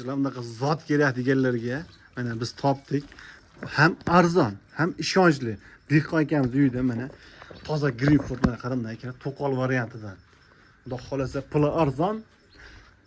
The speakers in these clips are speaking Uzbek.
Bunaqa zot kerak deganlarga mana biz topdik. Ham arzon, ham ishonchli. Dehqon akamiz uyida mana toza Greenford, mana qarang akalar, to'qol variantidan. Xudo xohlasa, puli arzon,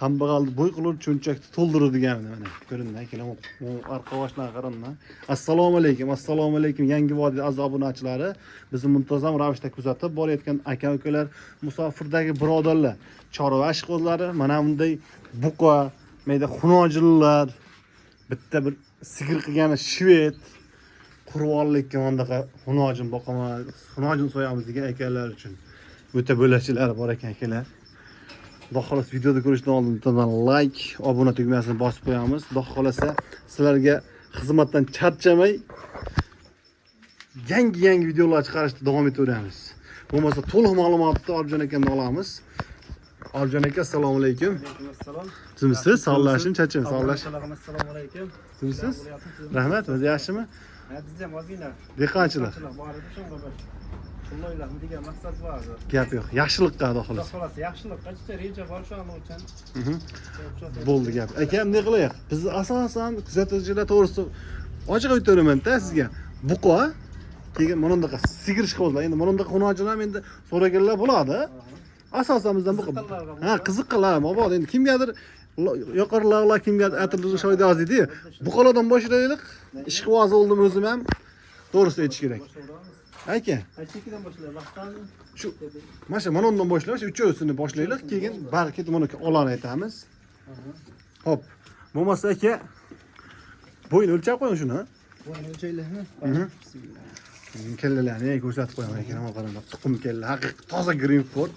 kambag'alni bo'y qilib, cho'nchakni to'ldiradigan mana ko'rindi akalar, orqa boshlarga qaranglar. Assalomu alaykum, assalomu alaykum, Yangi vodiy aziz obunachilari, bizni muntazam ravishda kuzatib borayotgan aka ukalar, musofirdagi birodarlar, chorva ishqibozlari, mana bunday buqa, mayda xunojillar, bitta bir sigir qilgani shved, qurbonlikka bunaqa xunojin boqaman, xunojin so'yamiz degan akalar uchun o'ta bo'lakchalari bor ekan, akalar. Xudo xohlasa, videoda ko'rishdan oldin bittadan like, obuna tugmasini bosib qo'yamiz. Xudo xohlasa, sizlarga xizmatdan charchamay yangi yangi videolar chiqarishda davom etaveramiz. Bo'lmasa, to'liq ma'lumotni Obidjon akamdan olamiz. Obidjon aka, assalomu alaykum. Alaykum assalom. Tuzimsiz? Sog'lashim, charcham, sog'lash. Assalomu alaykum. Tuzimsiz? Rahmat, o'zi yaxshimi? Ha, bizda ham ozgina Dehqonchilik. Dehqonchilik bor edi, shunga bir pullaylarmi degan maqsad bor edi. Gap yo'q. Yaxshilikqa, xudo Xudo xohlasa. xohlasa, yaxshilik qancha reja bor shuning uchun. Bo'ldi gap. Aka, nima qilaylik? Biz asosan kuzatuvchilar to'g'risida ochiq aytaveraman-da sizga. Buqa, keyin mana bunaqa sigir ishqibozlar. Endi mana bunaqa xunochilar ham endi so'raganlar bo'ladi. Asosan bizdan buqa. Qiziqqanlarga. Ha, qiziqqanlar mabodo endi kimgadir yoqarlar, kimgadir atirli shoyda deydi. Buqalardan boshlaylik. Ishqiboz bo'ldim o'zim ham. To'g'risini aytish kerak. Boshlayveramiz. Aka, Qaysi boshlaylik? Vaqtdan shu mana shu mana undan boshlaylik, shu uchovisini boshlaylik, keyin bari ketib mana olani aytamiz. Xo'p, bo'lmasa aka, bo'yini o'lchab qo'ying shuni. Bo'yni o'lchaylikmi? Mhm. Bismillah. Kallalarni ko'rsatib qo'yaman aka, nima qarang, tuxum kalla, haqiqiy toza Greenford.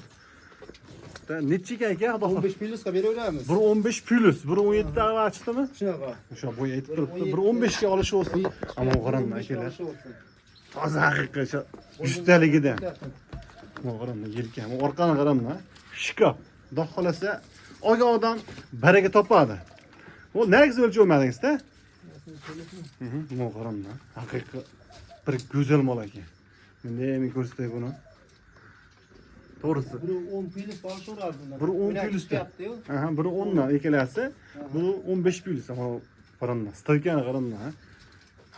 Necha ekan aka, xudo 15 plyusga beraveramiz. 1.15 plyus, 1.17 ta chiqdimi? Shunaqa. O'sha bo'yi aytib turibdi, 1.15 ga olishi bo'lsin. Ammo qarang akalar, toza haqiqiy o'sha yuztaligida. Mana qarang, yelka, orqani qarang, shkaf. Xudo xohlasa, olgan odam baraka topadi. U nargiz o'lchavmadingiz-da? Mana qarang, haqiqiy bir go'zal mol ekan. Bunday men ko'rsatay buni. To'g'risi. Biri 10 plyus olishaveradi bundan. Biri 10 plyusda. Aha, biri 10 dan ikkalasi, bu 15 plyus. Mana qarang, стойка ni qarang.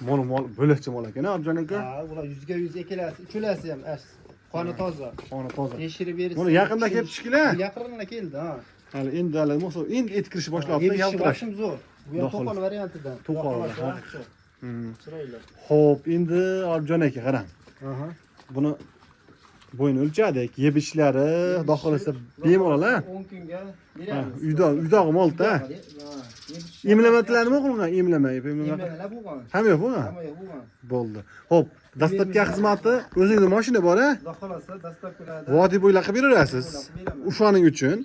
Mol mol bo'lakcha mol ekan, Abjon aka. Ha, ular 100 ga 100 ikkalasi, uchalasi ham ash. Qoni toza. Qoni toza. Tekshirib bersin. Buni yaqinda kelib tushdilar. Yaqinda keldi, ha. Hali endi hali bo'lsa endi et kirishi boshlabdi, Yeyishi yaltirash. Boshim zo'r. Bu ham Xudo to'qol xohlasa. variantidan. To'qol, Xudo xohlasa, ha. yaxshi. Chiroyli. Xo'p, endi Obidjon aka qarang. Aha. Buni bo'yini o'lchadik, yeb ichishlari, xudo xohlasa bemalol, ha. 10 kunga Ha, beramiz. uyda uydagi molda. Emlamalar nima qilingan? Emlama, emlama. Emlamalar bo'lgan. Hamma yo'q bo'lgan. Hamma yo'q bo'lgan. Bo'ldi. Xo'p, доставка xizmati o'zingizda mashina bor, a? Xudo xohlasa, доставка larda. Vodiy bo'ylab qilib beraverasiz. Beraman. O'shaning uchun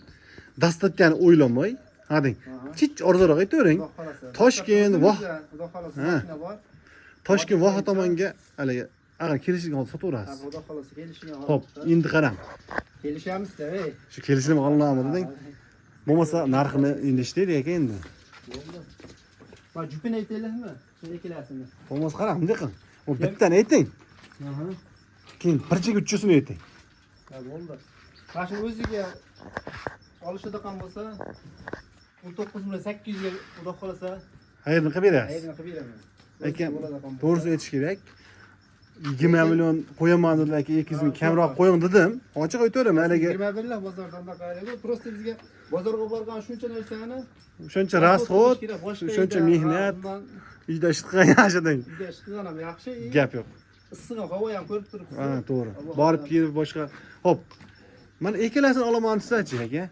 доставка ni o'ylamay, ha deng. Chich arzonroq aytavering. Xudo xohlasa. Toshkent, Voh. Xudo xohlasa, Ha. mashina bor. Toshkent Voha tomonga haligi agar kelishgan holda Ha, sotaverasiz. Xudo xohlasa, kelishgan Xo'p, holatda. endi qarang. Kelishamiz-da, ey. Shu kelishim olinami deding. Bo'lmasa narxini endi eshitaylik aka endi. Bo'ldi. Ma jupini aytaylikmi? Shu ikkalasini. Bo'lmasa qarang, bunday qiling. U bittani ayting. Aha. Keyin birchaga uchisini ayting. Ha, bo'ldi. Mana shu o'ziga olishadigan bo'lsa 19 million 800 ga, xudo xohlasa, Qayerdan qilib berasiz? qayerdan qilib beraman. Aka, Bo'ladigan bo'lsa. to'g'risini aytish kerak. 20 million qo'yaman dedilar, aka, 200 ming kamroq qo'ying dedim. Ochiq aytaveraman, haligi 21 lar bozordan qaraydi. Просто bizga bozorga borgan shuncha narsani shuncha расход, kerak, boshqa shuncha uyda, mehnat, ha, bundan uyda ish qilgan yaxshi deng. uyda ish qilgan ham yaxshi. Gap yo'q. Issiq havo ham ko'rib turibsiz. Ha, to'g'ri. Alloh Borib xohlasa. kelib boshqa. Xo'p. Mana ikkalasini olaman desachi aka.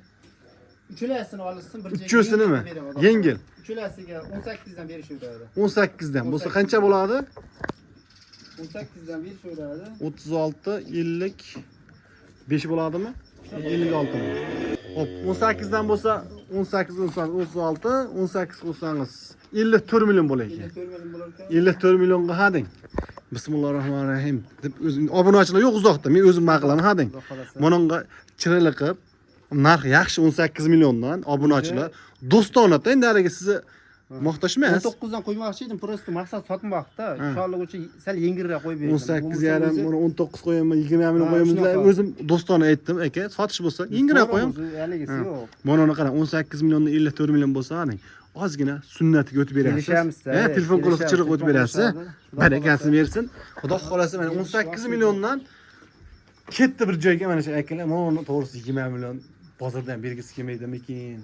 Uchalasini olishsin, bir Uchosinimi? Yengil. Uchalasiga 18 dan berishaveradi. 18 dan bo'lsa 18 qancha bo'ladi? 18 dan berishaveradi. 36 55 bo'ladimi? 56 mi? Xo'p, 18 dan bo'lsa 18 18 36 18 qo'shsangiz 54 million bo'lar ekan. 54 million bo'lar ekan. 54 millionga ha deng. Bismillahir rohmanir rohim deb o'zim obunachilar yo'q uzoqda. Men o'zim ma qilaman, ha deng. Xudo xohlasa. Mana unga chiroyli qilib narx yaxshi 18 milliondan obunachilar do'stona endi haligi sizni maqtash emas. 19 dan qo'ymoqchi edim, просто maqsad sotmoqda. Ha. Shuning uchun sal yengilroq qo'yib berdim. 18 yarim, buni 19 qo'yaman, 20 million Ha, qo'yamiz. shunaqa. O'zim do'stona aytdim, aka, sotish bo'lsa yengilroq qo'ying. Haligisi Ha. yo'q. Mana uni qarang, 18 milliondan 54 million bo'lsa, qarang. Ozgina sunnatiga o'tib berasiz. Kelishamiz, Ha, telefon qilib kelishamiz, chiriq o'tib telefon berasiz. qilishadi. Xudo Barakasini xohlasa. bersin. Xudo xolasa mana 18 milliondan ketdi bir joyga mana shu akalar. Mana uni to'g'risi 20 million bozordan bergisi kelmaydimikin?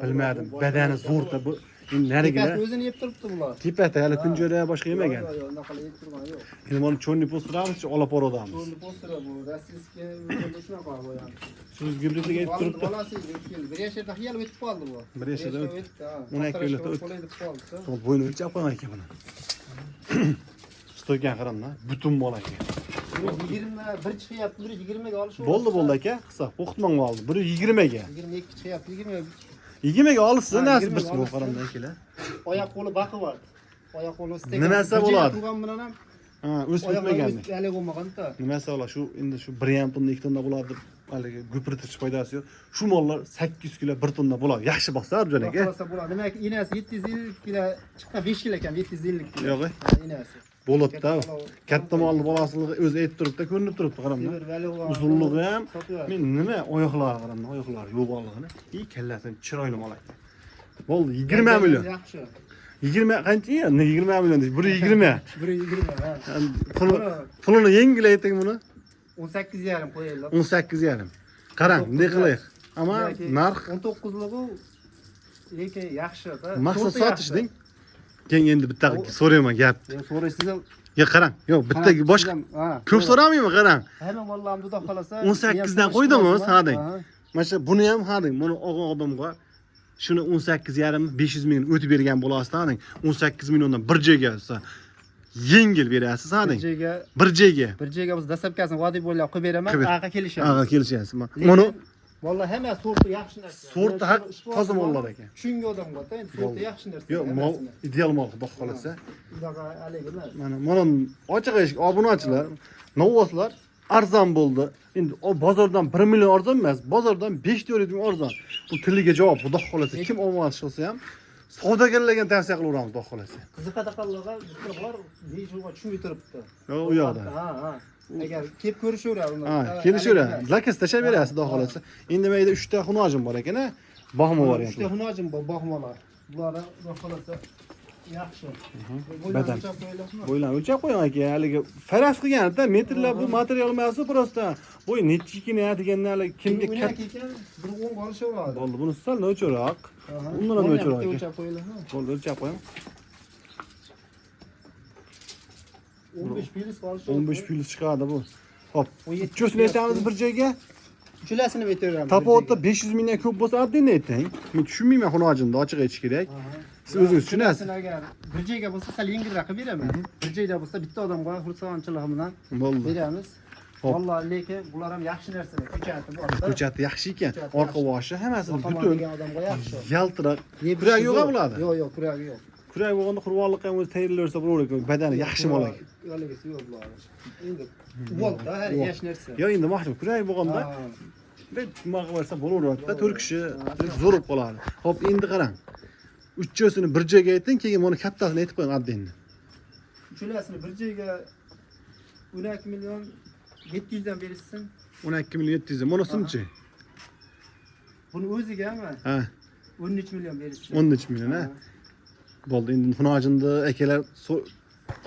Bilmadim. Badani zo'rda bu. Endi narigilar Tepasini o'zini yeb turibdi bular. tepada hali kunjara boshqa yemagan. Yo'q, yo'q, unaqa yeb turgani yo'q. Endi mana cho'nni postiramiz, olaporoqdamiz. Cho'rni postira bu, rossiyskiy o'zida shunaqa bu ham. Shu gibridga aytib turibdi. Bolasi keldi. Bir yasharda xiyal o'tib qoldi bu. Bir yasharda o'tdi. Ha. 12 yilda o'tdi. Qo'laydi qoldi. To'g'ri, bo'yni o'lchab qo'ygan ekan buni. Stoykan qarang-da, butun mol aka. Bir 21 chiqyapti, bir 20 ga olish. Bo'ldi, bo'ldi aka, hisob o'qitmang oldi. Biri 20 ga. 22 chiqyapti, 20. 20 ga olishsa Ha, nasib 20 ga bir olishsa. qarang-da akalar. Oyoq qo'li baqib. Oyoq qo'li stekan. Nimasi bo'ladi? Tug'an bilan ham Ha, o'sib oyoqlari ketmagan. o'sib haligi bo'lmagan-da. Nimasi bo'ladi? Shu endi shu 1,5 tonna, 2 tonna bo'ladi deb haligi gupirtirish foydasi yo'q. Shu mollar 800 kilo 1 tonna bo'ladi. Yaxshi boqsa Arjon aka. Xudo bo'ladi. Demak, enasi 750 kilo chiqqan 5 kilo ekan, 750 kilo. Yo'q, Ha, enasi. Bo'ladi-da. Katta molni bolasiligi o'zi aytib turibdi, ko'rinib turibdi qarang-da. Temir vali bo'lgan. Uzunligi ham Sotyapti. men nima oyoqlari qarang-da, oyoqlari yo'g'onligini, i kallasini chiroyli mol aka. Bo'ldi, 20 million. Yaxshi. 20 qancha? 20 million deysiz. Biri 20. Biri 20, ha. Pulini yengil ayting buni. 18,5 qo'yaylik. 18,5. Qarang, bunday qilaylik. Ammo narx 19'lığı lekin yaxshi. maqsad sotishding. Keyin endi bitta so'rayman gap. Men so'raysiz ham. Ya qarang, yo'q, bitta boshqa ko'p so'ramayman, qarang. Hamma mollarni xudo xolasa 18 dan qo'ydimi, ha deng. Mana shu buni ham ha deng, buni og'a odamga shuni 18,5 500 ming o'tib bergan bo'lasiz, ha deng. 18 milliondan bir joyga olsa yengil berasiz, ha Bir deng. joyga Bir joyga. bir joyga biz dastlabkasini vodiy bo'ylab qo'yib beraman, Qilib ber. aqa kelishamiz. Ag'a kelishasiz. Lekin Buni Vallahi hamma sorti yaxshi narsa. Sorti haq toza mollar ekan. Tushungan odamga endi sorti yaxshi narsa. Yo'q, mol ideal mol xudo xolasa. Unaqa haligi emas. Mana ochiq eshik obunachilar, novvoslar arzon bo'ldi. Endi o bozordan 1 million arzon emas, bozordan 5-4 ming arzon. Bu tiliga javob xudo xolasa. Kim olmoqchi bo'lsa ham savdogarlarga ham tavsiya qilaveramiz xudo xolasa. Qiziqadiganlarga bitta bor, deyishga tushunmay turibdi. Yo'q, u yoqda. Ha, ha. Agar kelib ko'rishaveradi uni. Ha, kelishaveradi. Zakaz tashlab berasiz xudo xolasa. Endi mayda 3 ta xunojim bor ekan, a? Bog'ma varianti. Uchta xunojim bor, bog'malar. Bular xudo xolasa yaxshi. Badan. O'lchab qo'yiladimi? Bo'ylarni o'lchab qo'ying aka, haligi faraz qilgan-da, metrlar bu material emas, просто bu nechi kina deganda hali kimga Kimga katta ekan, bir o'nga olishaveradi. bo'ldi. Buni sal o'lchoqroq. Aha. Undan ham Buni ham o'lchoqroq bitta aka. o'lchab qo'yiladimi? Bo'ldi, o'lchab qo'ying. 15 plyus olishaveradi. 15 plyus chiqadi bu. Hop, 17 uchasini aytamiz bir joyga. Uchalasini aytaveramiz. Tafovutda 500 mingdan ko'p bo'lsa addini ayting. Men tushunmayman xunojimni, ochiq aytish kerak. Siz o'zingiz tushunasiz. Agar bir joyga bo'lsa sal yengilroq qilib beraman. Bir joyda bo'lsa bitta odamga xursandchiligim bilan Bo'ldi. beramiz. Hop. Vallahi lekin bular ham yaxshi narsalar. Ko'chati bor. Ko'chati yaxshi ekan. Ko'chati Orqa boshi hammasini Boqaman butun degan odamga yaxshi. yaltiroq. Yeb Kuragi ishi yo'q zo'r. bularda. Yo'q, yo'q, kuragi yo'q. Kurak bo'lganda qurbonlikqa ham o'zi tayyorlaversa bo'laveradi. Badani yaxshi mol ekan. Yo'ligisi yo'q bularni. Endi uvol-da, har Uvol. yaxshi narsa. Yo endi mahjub kurak bo'lganda Ha. bir nima qilib bersa bo'laveradi-da, 4 kishi zo'r bo'lib qoladi. Xo'p, endi qarang. Uchasini bir joyga ayting, keyin buni kattasini aytib qo'ying addinni. Uchalasini bir joyga 12 million 700 dan berishsin. 12 million 700. Bunisichi? Buni o'zigami? Ha, 13 million berishsin. 13 million, ha. Bo'ldi, endi xunojinni akalar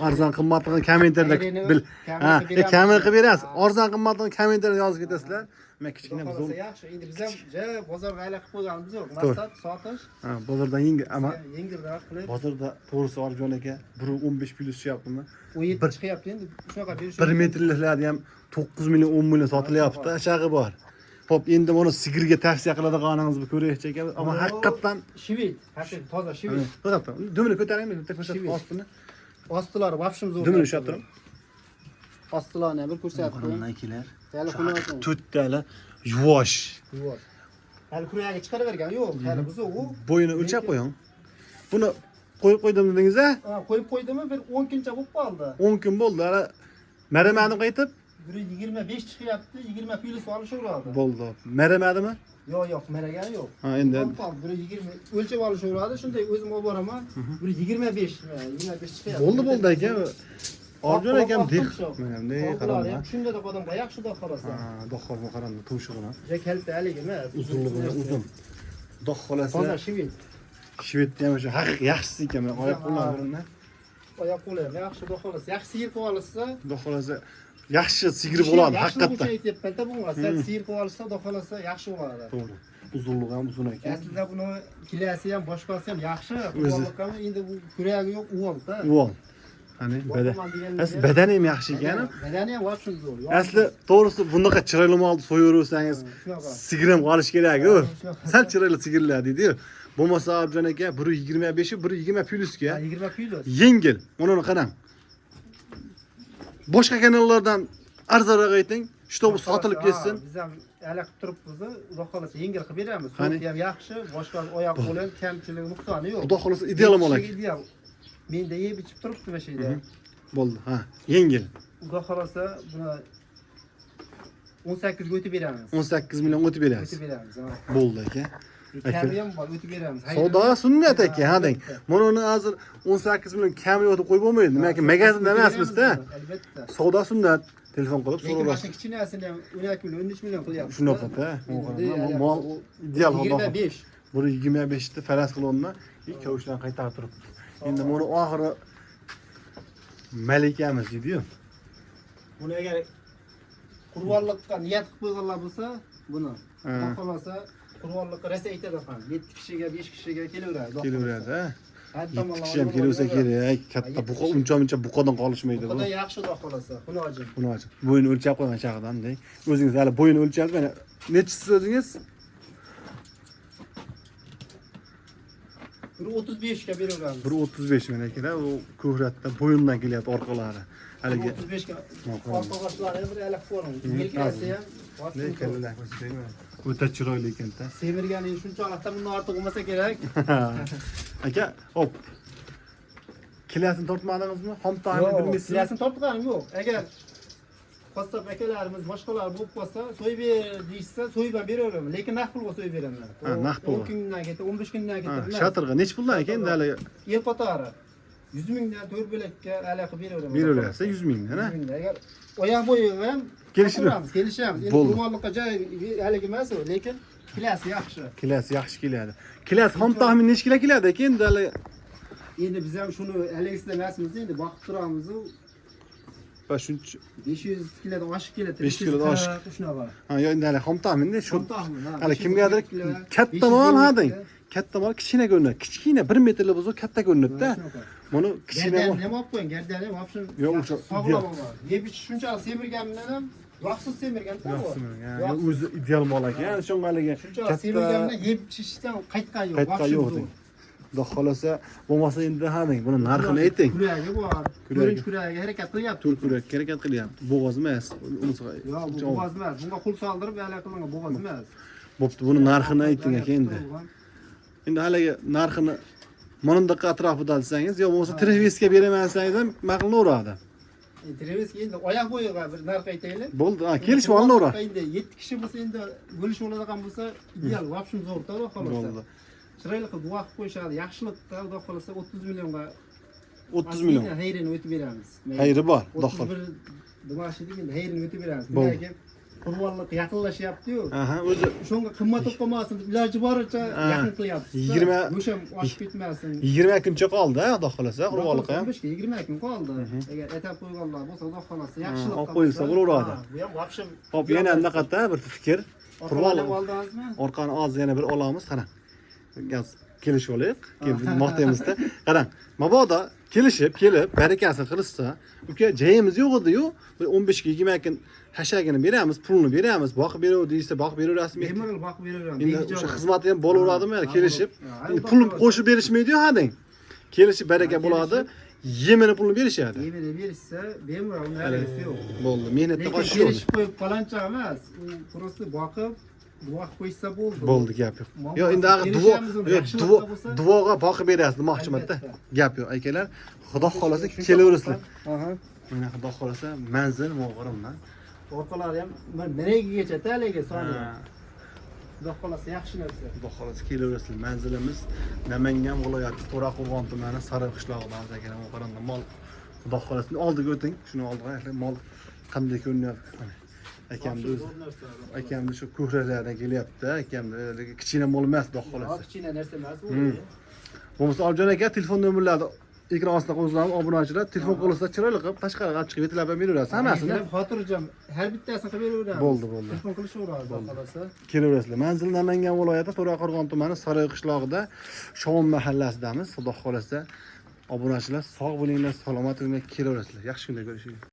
arzon qimmatligini kommentariyada Ayrini bil. kamini Ha, qilib beramiz. kamini qilib berasiz. Ha. Arzon qimmatligini kommentariyada yozib ketasizlar. Men kichkina Xudo zo'r. xohlasa yaxshi. Endi biz ham ja bozorga aylanib qilib qo'yganimiz yo'q. To'g'ri. Maqsad sotish, Ha, bozordan yengil, ammo yengilroq qilib bozorda to'g'risi Orjon aka 1.15 plyus tushyaptimi? 17 chiqyapti endi shunaqa berish. 1 metrliklarni ham 9 million 10 million sotilyapti. Ashag'i bor. Xo'p, endi buni sigirga tavsiya qiladiganingizni ko'raylik aka. Ammo haqiqatdan Shivit, haqiqiy toza shivit. To'xtab, dumini ko'taringmi? Bitta ko'rsatib Shivit. ostini. Ostilari vobshim zo'r. Dumini ushlab turing. Ostilarini ham bir ko'rsatib qo'ying. akalar. Hali xunosin. To'rttali yuvosh. Yuvosh. Hali kuragi chiqaravergan yo'q. Hali biz u Bo'yini o'lchab qo'ying. Buni qo'yib qo'ydim dedingiz a? Ha, qo'yib qo'ydimi bir 10 kuncha bo'lib qoldi. 10 kun bo'ldi. Hali maramadimi qaytib? Biri 25 chiqyapti, 20 plyus olishaveradi. Bo'ldi. Maramadimi? Yo'q, yo'q, maragani yo'q. Ha, endi Bo'lib qoldi. Biri 20 o'lchab olishaveradi. Shunday o'zim olib boraman. Biri 25, 25 chiqyapti. bo'ldi, bo'ldi aka. Orjon akam Oq deh. tumshuq. Mana bunday Oqlari qarang. ham shunda da odamga yaxshi xudo xohlasa. Ha, dohxolma qarang, tumshug'ini. Ja kalta haligi emas. Uzunligini uzun. Xudo Toza xohlasa shivit. Shvedni ham o'sha haqiqiy yaxshisi ekan. Mana oyoq qo'llari. Oyoq qo'li ham yaxshi, xudo xohlasa. Yaxshi sigir qilib olishsa, Xudo xohlasa yaxshi sigir bo'ladi haqiqatda. Aytyapman-da bunga. Sal sigir qilib olishsa, xudo xohlasa yaxshi bo'ladi. To'g'ri. Uzunligi ham uzun ekan. Aslida buni kilasi ham, boshqasi ham yaxshi. O'zi. Qurbanlikqa endi bu kuragi yo'q, uvol-da. Uvol. Qani badan. Asli badani ham yaxshi ekan. Badani ham вообще zo'r. Asli to'g'risi bunaqa chiroyli molni so'yaversangiz Shunaqa. sigir ham qolish kerak-ku. Shunaqa. Sal chiroyli sigirlar deydi-yu. Bo'lmasa Abdujon aka 1.25 1.20 plyusga 20 plyus. yengil. Mana uni qarang. Boshqa kanallardan arzonroq ayting, shtobu sotilib ketsin. Biz ham aloqa qilib turibmiz, xudo xohlasa yengil qilib beramiz. Qani? Suti ham yaxshi, boshqa oyoq qo'li ham kamchiligi, nuqsoni yo'q. Xudo xohlasa ideal mol aka. Ideal. Menda yeb ichib turibdi mana shu yerda. Bo'ldi, ha, yengil. Xudo xohlasa buni 18 ga o'tib beramiz. 18 million o'tib berasiz. O'tib beramiz. Ha. Bo'ldi aka. Kami ham bor, o'tib beramiz. Savdo sunnat aka, ha deng. Mana uni hozir 18 million kami yo'q deb qo'yib bo'lmaydi. Nimaki magazinda emasmiz-da. Albatta. Savdo sunnat. Telefon qilib Lekin so'raverasiz. mana kichinasini ham 12 million, 13 million qilyapmiz. Shunaqa-da. Mol ideal xudo. 25. 1.25 ni faraz qilyapman. Ikkovishdan qaytarib turibdi. Endi buni oxiri malikamiz deydi-yu. Buni agar qurbonlikqa niyat qilib qo'yganlar bo'lsa, buni Ha. xudo xohlasa qurbonlikqa rosa aytadi ham. 7 kishiga, 5 kishiga kelaveradi. xudo Kelaveradi, ha. xohlasa. Har 7 tomonlama kishi ham kelaversa kerak. Katta buqa uncha-muncha buqadan qolishmaydi bu. Buqadan yaxshi xudo xohlasa, xunojim. Buni ochib, bo'yini o'lchab qo'yman chaqdan, deng. O'zingiz hali bo'yini o'lchab, mana nechisiz o'zingiz? 1.35 ga beraveramiz. 1.35 mana akalar, u ko'hratda bo'yindan kelyapti orqalari. Haligi 35 ga Orqa orqa boshlari ham bir alaq ko'ring. Yelkasi ham Ne kallalar ko'rsataymi? O'ta chiroyli ekanda. Semirgani shunchalik bundan ortiq bo'lmasa kerak. Aka, hop. Kilasini tortmadingizmi? Xom taxmin bilmaysizmi? Kilasini tortganim yo'q. Agar qassob akalarimiz boshqalar bo'lib qolsa, so'yib ber deyishsa, so'yib ham beraveraman. Lekin naqd pulga so'yib beraman. Ha, naqd pulga. 10 kundan ketdi, 15 kundan Ha, ketdi. shatirga nechi puldan aka endi hali El qatori 100 mingdan 4 bo'lakka aloqa beraveraman. beraverasiz 100 mingdan, ha? 100 mingdan. Agar oyoq bo'yi ham Kelishiladi. topamiz, kelishamiz. Endi Bo'ldi. qurbonlikqa joy haligi emas u, lekin kilasi yaxshi. Kilasi yaxshi keladi. Kilasi xom taxmin nechi kilo keladi aka endi hali Endi biz ham shuni haligisida emasmiz, endi boqib turamiz. va shuncha 500 kilodan oshib keladi. 500 kilodan oshib. Shunaqa. Ha, yo endi hali xom taxminda shu Xom taxmin, ha. hali 540 kimgadir kilo, katta mol ha deng. 550 kilo. Katta mol kichkina ko'rinadi. Kichkina 1 metrli bo'lsa katta ko'rinadi-da. Shunaqa. Buni kichkina mol. Gardanini ham olib qo'ying, gardanini ham olib shuni Yo'q, o'sha sog'lom bor. Yeb ichish shunchalik semirgan bilan ham yoqsiz semirgan Yaxshi, ha, Yoqsiz. o'zi ideal mol aka. Ya'ni shunga haligi Shunchalik katta semirgan bilan yeb ichishdan qaytgan yo'q. qaytgan Вообще yo'q zo'r. deng. Xudo xohlasa, bo'lmasa endi ha deng, buni narxini ayting. Kuragi bor. Kuragi. Ko'rinch kuragi harakat qilyapti. To'rt kurak harakat qilyapti. Bo'g'oz emas. Unisi Yo'q, bu bo'g'oz emas. Bunga qo'l soldirib aloqa qilingan bo'g'oz emas. Bo'pti, buni narxini ayting aka endi. Endi haligi narxini mana bundaqa atrofida desangiz, yo bo'lmasa Travisga beraman desangiz ham ma'qullaveradi. Travis endi oyoq bo'yiga bir narx aytaylik. Bo'ldi, ha, kelishib olinaveradi. Endi 7 kishi bo'lsa endi bo'lishib oladigan bo'lsa ideal, вообще zo'r-da, xudo xohlasa. Bo'ldi. Chiroyli qilib duo qilib qo'yishadi, yaxshilikda xudo xohlasa 30 millionga 30 million. Xayrini o'tib beramiz. Xayri bor, xudo xohlasa. 31 demoqchi edik, endi xayrini o'tib beramiz. Bo'ldi. Lekin qurbonlik yaqinlashyapti-yu. Aha, o'zi Shunga qimmat bo'lib qolmasin deb iloji boricha Ha. yaqin qilyapmiz. Go'sht ham oshib ketmasin. 20 kuncha qoldi, ha, xudo xohlasa, qurbonlikqa ham. 15 ga 20 kun qoldi. Agar atab qo'yganlar bo'lsa, xudo xohlasa yaxshilik olib qo'yilsa bo'laveradi. Bu ham вообще Hop, yana bunaqada bir fikr. Qurbonlik Qurbonlik oldingizmi? orqani hozir yana bir olamiz, qarang. Gaz kelishib olaylik, keyin biz maqtaymizda. Qarang, mabodo kelishib, kelib, barakasini qilishsa, uka jayimiz yo'q edi-yu, bir 15 ga 20 kun hashagini beramiz, pulini beramiz, boqib beraver deyishsa, boqib beraverasizmi? Bemalol boqib beraveramiz. Endi o'sha xizmati ham bo'laveradimi, Ha, kelishib? ha, Endi xudo pul xohlasa. qo'shib berishmaydi-yu, ha deng. Kelishib baraka Ha, bo'ladi, yemini pulini berishadi. Yemini berishsa, bemalol uni haligi yo'q. Bo'ldi, mehnatda Lekin qochish yo'q. kelishib qo'yib faloncha emas, u просто boqib, duo qilib qo'yishsa bo'ldi. Bo'ldi, gap yo'q. Muammosi Yo, endi axir duo, kelishamiz uni, yo, yaxshilikda duo, bo'lsa. duoga boqib berasiz demoqchimanda. Albatta. Gap yo'q, akalar. Xudo xohlasa Shuncha kelaverasizlar. Aha. Mana xudo xohlasa manzil Mo'g'urimdan. Orqalari ham managigacha haligi soni. Xudo xohlasa yaxshi narsa. Xudo xohlasa kelaverasizlar. Manzilimiz Namangan viloyati To'raqo'rg'on tumani Saroy qishlog'ida akalar Mo'g'urimda mol. Xudo xohlasa oldiga o'ting. Shuni oldiga mol qanday ko'rinyapti. Mana akamni o'zi Zo'r narsa. akamni shu ko'hralardan kelyapti. Akamni kichkina mol emas, xudo Yo'q, xohlasa. kichkina narsa emas u. Bo'lmasa Obidjon aka telefon nomerlarini ekran ostida qo'yamiz, obunachilar telefon qilsa chiroyli qilib tashqariga olib chiqib yetlab ham beraverasiz hammasini. Kelib xotirjam har bittasini qilib beraveramiz. Bo'ldi, bo'ldi. Telefon qilishaveradi, xudo xohlasa. Kelaverasizlar. Manzil Namangan viloyati To'raqo'rg'on tumani Saroy qishlog'ida Shovun mahallasidamiz. Xudo xohlasa obunachilar sog' bo'linglar, salomat bo'linglar, kelaverasizlar. Yaxshi kunda ko'rishguncha.